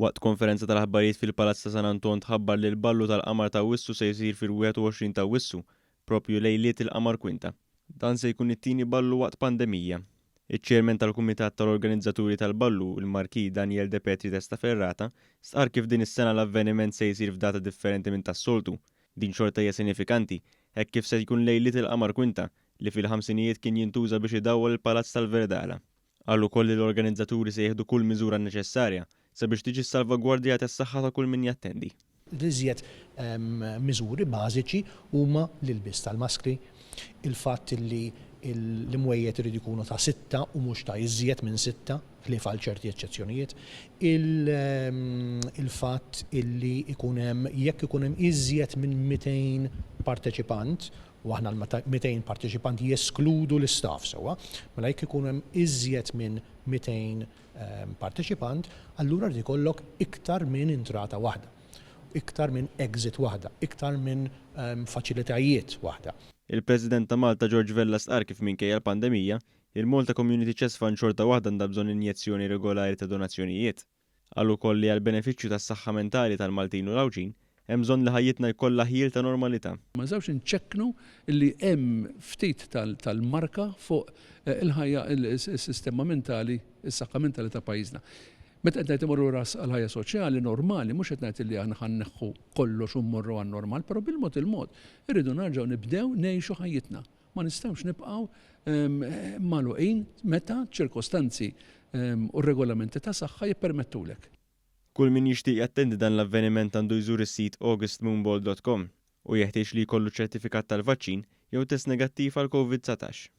Waqt konferenza tal-aħbarijiet fil-Palazz ta' San Anton tħabbar li l-Ballu tal-Qamar t'Awwissu se jsir fil-21 t'Awwissu, proprju lejliet il-Qamar Kwinta. Dan se jkun it-tieni ballu waqt pandemija. Iċ-Chairman tal-Kumitat tal-Organizzaturi tal-Ballu, il-Marquis Daniel De Petri Testaferrata, stqarr kif din is-sena l-avveniment se jsir f'data differenti minn tas-soltu. Din xorta hija sinifikanti, hekk kif se jkun lejliet il-Qamar Kwinta, li fil-ħamsinijiet kien jintuża biex idawwal il-Palazz tal-Verdala. Qal ukoll li l-organizzaturi se jieħdu kull miżura neċessarja sabiex tiġi ssalvagwardjata s-saħħa ta' kull min jattendi. L-iżjed miżuri bażiċi huma l-ilbies tal-maskri, il-fatt li l-imwejjed iridu jkunu ta' sitta u mhux ta' iżjed minn sitta, ħlief għal ċerti eċċezzjonijiet, il-fatt li jkun hemm jekk ikun hemm iżjed minn 200 parteċipant u aħna l-200 parteċipant jeskludu l-istaff sewwa, mela jekk ikun hemm iżjed minn 200 parteċipant, allura jrid ikollok iktar minn intrata waħda, iktar minn exit waħda, iktar minn faċilitajiet waħda. Il-President ta' Malta George Vella stqarr kif minkejja l-pandemija, il-Malta Community Chest Fund xorta waħda għandha bżonn injezzjoni regolari ta' donazzjonijiet. Qal ukoll li għall-benefiċċju tas-saħħa mentali tal-Maltin u l-Għawdxin, hemm bżonn li ħajjitna jkollha ħjiel ta' normalità. Ma nistgħux inċekknu li hemm ftit tal-marka fuq il-ħajja, is-sistema mentali, is-saħħa mentali ta' pajjiżna. Meta qed ngħid imorru lura għall-ħajja soċjali normali, mhux qed ngħid li aħna ħa nneħħu kollox u mmorru għan-normal, però bil-mod il-mod irridu nerġgħu nibdew ngħixu ħajjitna. Ma nistgħux nibqgħu magħluqin meta ċ-ċirkostanzi u r-regolamenti ta' saħħa jippermettulek. Kull min jixtieq jattendi dan l-avveniment għandu jżur is-sit augustmoonball dot com u jeħtieġ li jkollu ċertifikat tal-vaċċin jew test negattiv għall-Covid 19.